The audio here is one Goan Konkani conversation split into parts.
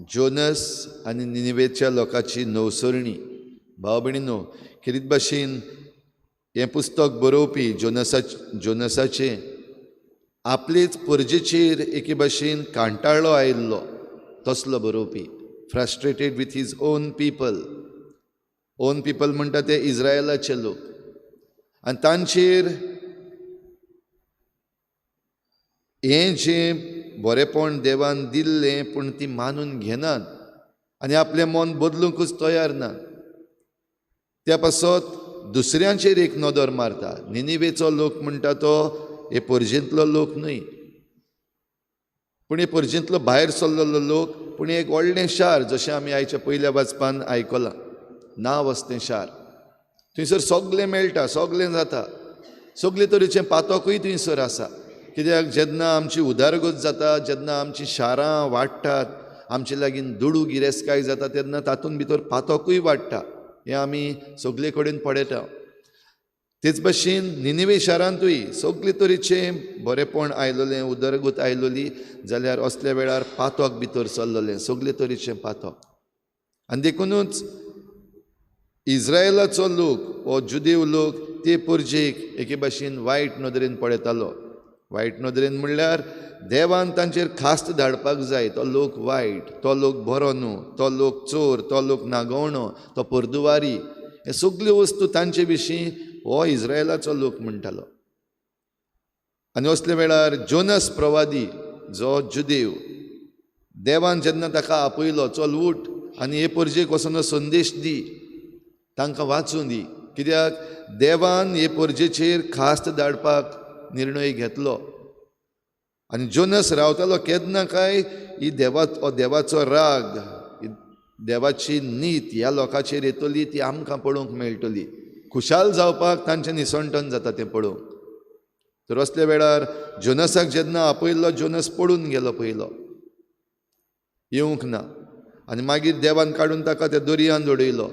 जोनस आनी निनिवेच्या लोकांची नवसरणी. भाव भयणीनो, खेरीत भाशेन हें पुस्तक बरोवपी जोनसाचें आपलेच परजेचेर एके भाशेन कांटाळो आयिल्लो तसलो बरोवपी. Frustrated with his own people. Own people म्हणटा ते इस्रायलाचे लोक, आनी तांचेर हें जें बरेंपण देवान दिल्लें पूण ती मानून घेनात आनी आपलें मन बदलुंकूच तयार ना. त्या पासत दुसऱ्यांचेर एक नदर मारता. निनिवेचो लोक म्हणटा तो हे परजेंतलो लोक न्हय, पूण हे परजेंतलो भायर सरलेलो लोक, पूण एक व्हडलें शार, जशें आमी आयच्या पयल्या वाचपान आयकलां, नांव आसा तें शार. थंयसर सगळें मेळटा, सगळें जाता, सगळे तरेचें पातकूय थंयसर आसा. कित्याक जेन्ना आमची उदरगत जाता, जेन्ना आमचीं शारां वाडटात, आमचे लागीं दुडू गिरेस्तकाय जाता, तेन्ना तातूंत भितर पातकूय वाडटा. हें आमी सगळे कडेन पळयता. तेच भाशेन निनिवे शारांतूय सगळे तरेचें बरेंपण आयलेलें, उदरगत आयलेली, जाल्यार असल्या वेळार पातक भितर सरलेलें, सगळे तरेचें पातक. आनी देखुनूच इस्रायलाचो लोक हो जुदेव लोक ते परजेक एके भाशेन वायट नदरेन पळयतालो. वायट नदरेन म्हणल्यार देवान तांचेर खास्त धाडपाक जाय. तो लोक वायट, तो लोक बरो न्हू, तो लोक चोर, तो लोक नागवणो, तो परदुवारी, हे सगल्यो वस्तू तांचे विशीं हो इस्रायलाचो लोक म्हणटालो. आनी असल्या वेळार जोनस प्रवादी जो जुदेव, देवान जेन्ना ताका आपयलो, चल उठ आनी हे परजेक वचून संदेश दी, तांकां वाचूं दी, कित्याक देवान हे परजेचेर खास्त धाडपाक निर्णय घेतलो. आनी जोनस रावतालो केन्ना काय ही देवाचो राग, देवाची नीत ह्या लोकांचेर येतली, ती आमकां पळोवंक मेळटली. खुशाल जावपाक तांचें निसणटन जाता तें पळोवंक. तर असल्या वेळार जोनसाक जेन्ना आपयल्लो, जोनस पडून गेलो, पयलो येवंक ना. आनी मागीर देवान काडून ताका त्या दर्यान उडयलो,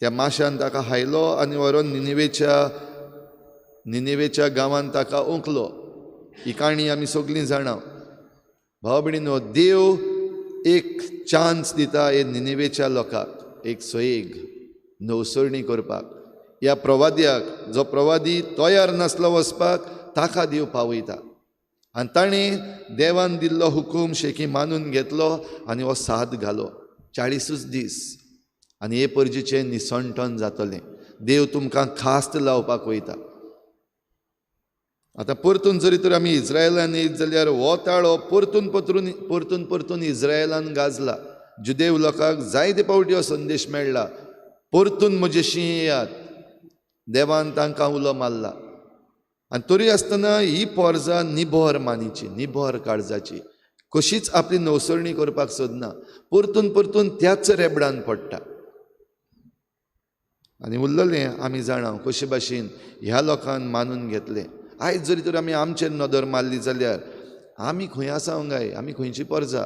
त्या माश्यान ताका हायलो आनी व्हरोन निनिवेच्या गांवान ताका ओंकलो. ही काणी आमी सगळीं जाणा. भाव भयणीनो, देव एक चान्स दिता हे निनिवेच्या लोकांक, एक सोयेग नवसरणी करपाक. ह्या प्रवाद्याक, जो प्रवादी तयार नासलो वचपाक, ताका देव पावयता. आनी ताणें देवान दिल्लो हुकूम शेकी मानून घेतलो आनी हो साद घालो 40 दीस, आनी हे परजेचें निसणटन जातलें. देव तुमकां खास्त लावपाक वयता. आतां परतून जरी तर आमी इस्रायलान येयत जाल्यार हो ताळो परतून परतून परतून परतून इस्रायलान गाजला. जुदेव लोकांक जायते फावटी हो संदेश मेळ्ळा, परतून म्हजेशी येयात. देवान तांकां उलो मारला. आनी तरी आसतना ही पोरजा निबर मानीची, निबर काळजाची, कशीच आपली नवसरणी करपाक सोदना, परतून परतून त्याच रेबडान पडटा. आनी उरलेलें आमी जाणा कशे भाशेन ह्या लोकान मानून घेतलें. आयज जरी तर आमी आमचेर नदर मारली जाल्यार आमी खंय आसा गाय, आमी खंयची परजा?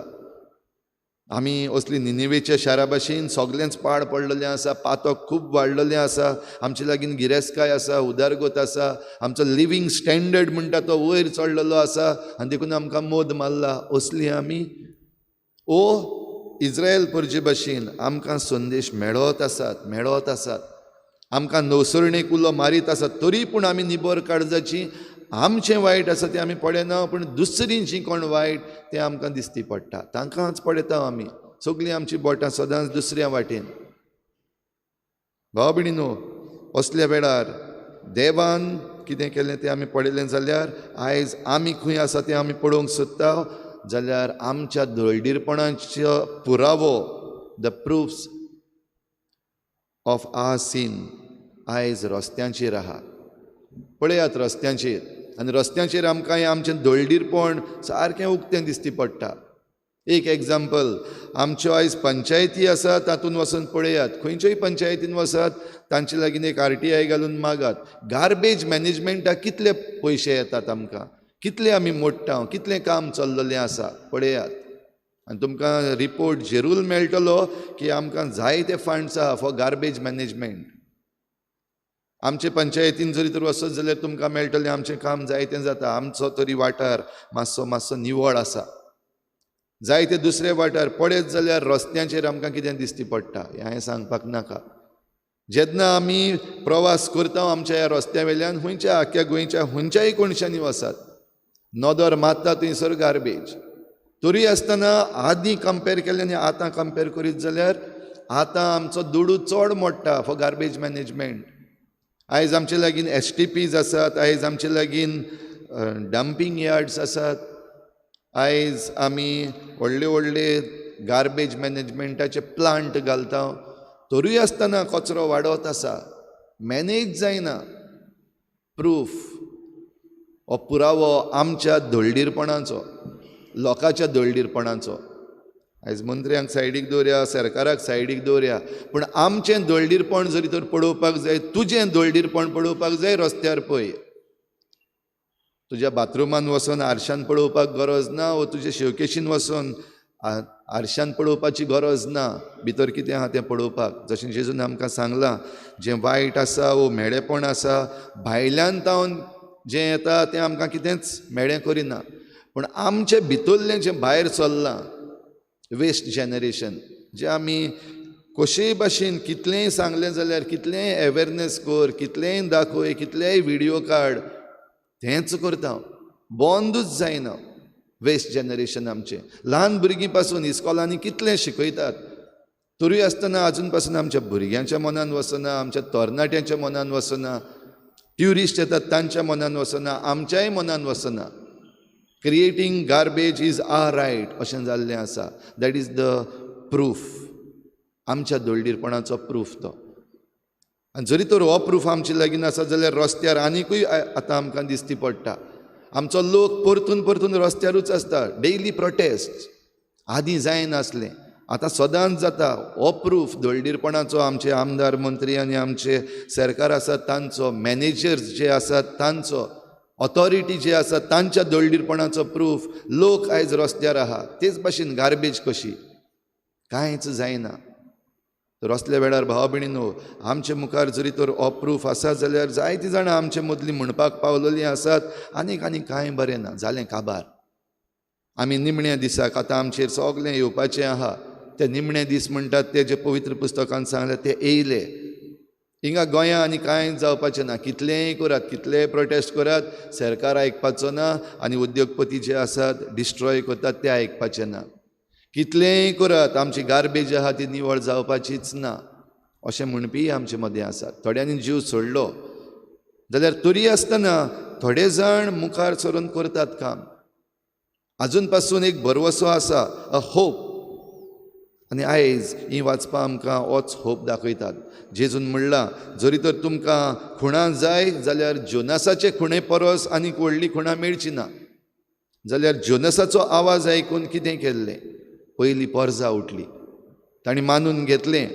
आमी असली निनिवेच्या शारा भाशेन सगळेंच पाड पडलेलें आसा, पातक खूब वाडलेलें आसा, आमचे लागीं गिरेस्तकाय आसा, उदरगत आसा, आमचो लिवींग स्टँडर्ड म्हणटा तो वयर चडलेलो आसा, आनी देखून आमकां मोद मारला. असली आमी ओ इस्रायल परजे भाशेन आमकां संदेश मेळत आसात, मेळत आसात, आमकां नवसरणेक उलो मारीत आसात, तरी पूण आमी निबर काळजाची, आमचें वायट आसा तें आमी पळयना, पूण दुसरीं जीं कोण वायट तें आमकां दिसती पडटा, तांकांच पळयता आमी. सगळीं आमचीं बोटां सदांच दुसऱ्या वाटेन. भाव भयणीनो, असल्या वेळार देवान कितें केलें तें आमी पळयलें जाल्यार आयज आमी खंय आसा तें आमी पळोवंक सोदता जाल्यार आमच्या दळडीरपणाचो पुरावो, the proofs of our sin, आयज रस्त्यांचेर आहा. पळयात रस्त्यांचेर, आनी रस्त्यांचेर आमकां हें आमचें दळडीरपण सारकें उक्तें दिसती पडटा. एक एग्जाम्पल, आमच्यो आयज पंचायती आसा तातूंत वचून पळयात, खंयच्याय पंचायतीन वचात, तांचे लागीं एक RTI घालून मागात, गार्बेज मॅनेजमेंटाक कितले पयशे येतात आमकां, कितले आमी मोडटा, कितलें काम चल्लेलें आसा पळयात. आनी तुमकां रिपोर्ट जेरूल मेळटलो की आमकां जायते फंड्स आहा फॉर गार्बेज मॅनेजमेंट. आमचे पंचायतीन जरी तर वचत जाल्यार तुमकां मेळटलें, आमचें काम जायतें जाता, आमचो तरी वाठार मातसो मातसो निवळ आसा. जायते दुसरे वाठार पळयत जाल्यार रस्त्यांचेर आमकां कितें दिसती पडटा हें हांवें सांगपाक नाका. जेन्ना आमी प्रवास करता आमच्या ह्या रस्त्या वयल्यान खंयच्या आख्ख्या गोंयच्या खंयच्याय कोनशांनी वसात, नदर मारता थंयसर गार्बेज. तरी आसतना आदीं कंपेर केलें आनी आतां कंपेर करीत जाल्यार आतां आमचो दुडू चड मोडटा फॉर गार्बेज मॅनेजमेंट. आयज आमचे लागीं STPs आसात, आयज आमचे लागीं डंपींग यार्ड्स आसात, आयज आमी व्हडले व्हडले गार्बेज मॅनेजमेंटाचे प्लांट घालता. तरूय आसतना कचरो वाडत आसा, मॅनेज जायना. प्रूफ हो पुरावो आमच्या दळडीरपणाचो, लोकांच्या दळडीरपणाचो. आयज मंत्र्यांक सायडीक दवरया, सरकाराक सायडीक दवरया, पूण आमचें दळडीरपण जरी तर पळोवपाक जाय, तुजें दळडीरपण पळोवपाक जाय, रस्त्यार पळय. तुज्या बाथरुमान वचोन आरशान पळोवपाक गरज ना, वो तुजे शेवकेशीन वचोन आरशान पळोवपाची गरज ना, भितर कितें आहा तें पळोवपाक. जशें जेजून आमकां सांगलां, जें वायट आसा वो म्हेळेपण आसा भायल्यान तावन जें येता तें आमकां कितेंच म्हेळें करिना, पूण आमचें भितरलें जें भायर चल्लां वेस्ट जनरेशन, जें आमी कशेय भाशेन कितलेंय सांगलें जाल्यार, कितलेंय एवेरनेस कर, कितलेंय दाखय, कितलेंय विडियो काड, तेंच करता, बंदूच जायना वेस्ट जनरेशन आमचें. ल्हान भुरगीं पासून इस्कॉलांनी कितलें शिकयतात, तरूय आसतना आजून पासून आमच्या भुरग्यांच्या मनान वचना, आमच्या तरणाट्यांच्या मनान वचना, ट्युरिस्ट येतात तांच्या मनान वचना, आमच्याय मनान वचना. Creating garbage is our right अशें जाल्लें आसा. That is the proof, आमच्या दळडीरपणाचो प्रूफ तो. आनी जरी तर हो प्रूफ आमचे लागीं आसा जाल्यार रस्त्यार आनिकूय आतां आमकां दिसती पडटा. आमचो लोक परतून परतून रस्त्यारूच आसता, डेली प्रोटेस्ट. आदीं जायनासलें, आतां सदांच जाता. हो प्रूफ दळडीरपणाचो आमचे आमदार, मंत्री आनी आमचे सरकार आसात तांचो, मॅनेजर्स जे आसात तांचो, ऑथॉरिटी जे आसा तांच्या दळडीरपणाचो प्रूफ. लोक आयज रस्त्यार आहा. तेच भाशेन गार्बेज कशी कांयच जायना. तर असल्या वेळार भाव भयणीनो, आमचे मुखार जरी तर हो प्रूफ आसा जाल्यार जायतीं जाणां आमचे मदलीं म्हणपाक पावलेलीं आसात, आनीक आनीक कांय बरें ना जालें काबार. आमी निमण्या दिसाक आतां आमचेर सगळें येवपाचें आहा. ते निमणे दीस म्हणटात ते जे पवित्र पुस्तकान सांगलें ते येयले. हिंगा गोंया आनी कांय जावपाचें ना. कितलेंय करात, कितलेय प्रोटेस्ट करात, सरकार आयकपाचो ना आनी उद्योगपती जे आसात डिस्ट्रॉय करतात ते आयकपाचे ना. कितलेंय करात, आमची गार्बेज आहा ती निवळ जावपाचीच ना अशें म्हणपीय आमचे मदें आसात. थोड्यांनी जीव सोडलो जाल्यार तरी आसतना थोडे जाण मुखार सरून करतात काम. आजून पासून एक भरवसो आसा, अ होप. आनी आयज ही वाचपां आमकां होच होप दाखयतात. जेजून म्हणलां, जरी तर तुमकां खुणां जाय जाल्यार जोनासाचे खुणे परस आनीक व्हडली खुणां मेळची ना. जाल्यार जोनासाचो आवाज आयकून कितें केल्लें? पयली पोरजा उठली, तांणी मानून घेतलें.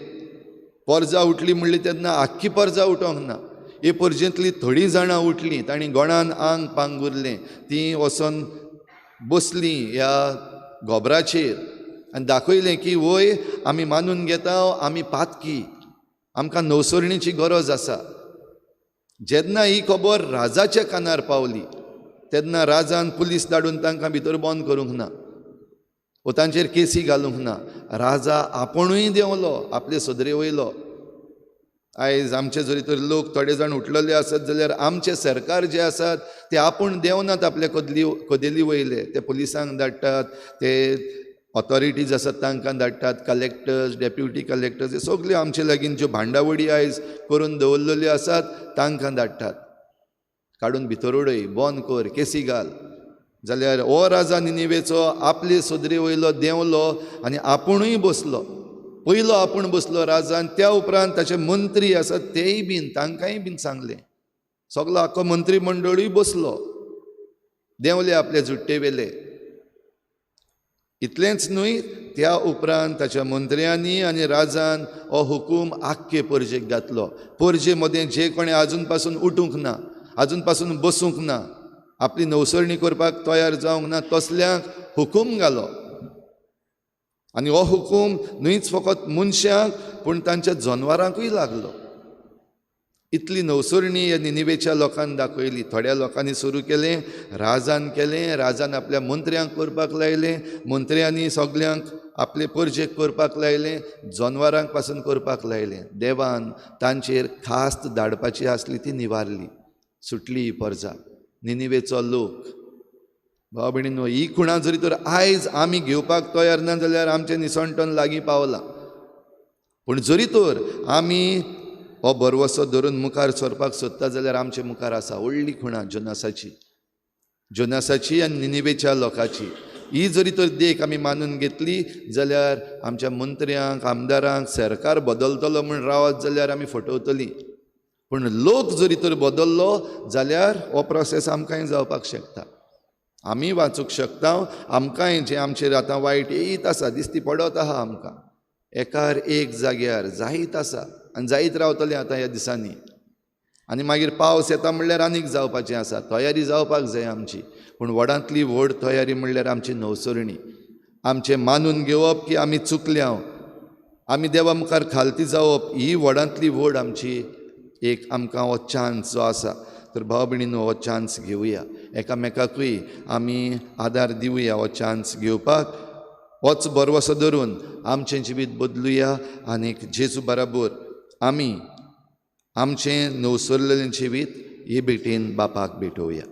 पोरजा उठली म्हणली तेन्ना आख्खी पोरजा उठोंक ना, हे पोरजेंतली थोडीं जाणां उठलीं, तांणी गोणान आंग पांगुरलें, तीं वचोन बसलीं ह्या गोबराचेर आनी दाखयलें की वय आमी मानून घेता, आमी पातकी, आमकां नवसरणीची गरज आसा. जेन्ना ही खबर राजाच्या कानार पावली तेन्ना राजान पुलीस धाडून तांकां भितर बंद करूंक ना वो तांचेर केसी घालूंक ना. राजा आपुणूय देंवलो आपले सदरे वयलो. आयज आमचे जरी तर लोक थोडे जाण उठलेले आसत जाल्यार आमचे सरकार जे आसात ते आपूण देंवनात आपले कदेली वयले, ते पुलिसांक धाडटात, ते ऑथॉरिटीज आसात तांकां धाडटात, कलेक्टर्स, डेप्युटी कलेक्टर्स, हे सगळे आमचे लागीं ज्यो भांडावडी आयज करून दवरलेल्यो आसात तांकां धाडटात. काडून भितर उडय, बंद कर, केसी घाल. जाल्यार हो राजा निनिवेचो आपले सदरे वयलो देंवलो आनी आपुणूय बसलो. पयलो आपूण बसलो राजान, त्या उपरांत ताचे मंत्री आसात तेय बीन तांकांय बीन सांगलें. सगलो आख्खो मंत्री मंडळूय बसलो, देंवले आपले जुट्टे वेले. इतलेंच न्हय, त्या उपरांत ताच्या मंत्र्यांनी आनी राजान हो हुकूम आख्खे परजेक घातलो. परजे मदें जे कोणें आजून पासून उठूंक ना, आजून पासून बसूंक ना, आपली नवसरणी करपाक तयार जावंक ना, तसल्यांक हुकूम घालो. आनी हो हुकूम न्हयच फकत मनशांक पूण तांच्या जनवरांकूय लागलो. इतली नवसरणी ह्या निनिवेच्या लोकांक दाखयली. थोड्या लोकांनी सुरू केलें, राजान केलें, राजान आपल्या मंत्र्यांक करपाक लायलें, मंत्र्यांनी सगल्यांक आपले परजेक करपाक लायलें, जनवरांक पासून करपाक लायलें. देवान तांचेर खास्त धाडपाची आसली ती निवारली, सुटली ही परजा, निनिवेचो लोक. भाव भयणींनो, ही खुणा जरी तर आयज आमी घेवपाक तयार ना जाल्यार आमचें निसणटन लागीं पावलां. पूण जरी तर आमी हो भरवसो धरून मुखार सरपाक सोदता जाल्यार आमचे मुखार आसा व्हडली खुणा जोनासाची, जोनासाची आनी निनिवेच्या लोकांची. ही जरी तर देख आमी मानून घेतली जाल्यार आमच्या मंत्र्यांक, आमदारांक सरकार बदलतलो म्हूण रावत जाल्यार आमी फटवतली. पूण लोक जरी तर बदल्लो जाल्यार हो प्रोसेस आमकांय जावपाक शकता, आमी वाचूंक शकता. आमकांय जें आमचेर आतां वायट येयत आसा, दिसती पडत आहा आमकां, एकार एक जाग्यार जायत आसा आनी जायत रावतलें आतां ह्या दिसांनी. आनी मागीर पावस येता म्हणल्यार आनीक जावपाचें आसा, तयारी जावपाक जाय आमची. पूण व्हडांतली व्हड तयारी म्हणल्यार आमची नवसरणी, आमचें मानून घेवप की आमी चुकल्या, आमी देवा मुखार खालती जावप, ही व्हडांतली व्हड आमची एक आमकां हो चान्स जो आसा. तर भाव भयणींनो, हो चान्स घेवया, एकामेकाकूय आमी आदार दिवया हो चान्स घेवपाक. होच भरवसो धरून आमचें जिवीत बदलुया आनी जेजू बराबर आमी आमचें नवसरलेलें जिवीत हे भेटेन बापाक भेटोवया.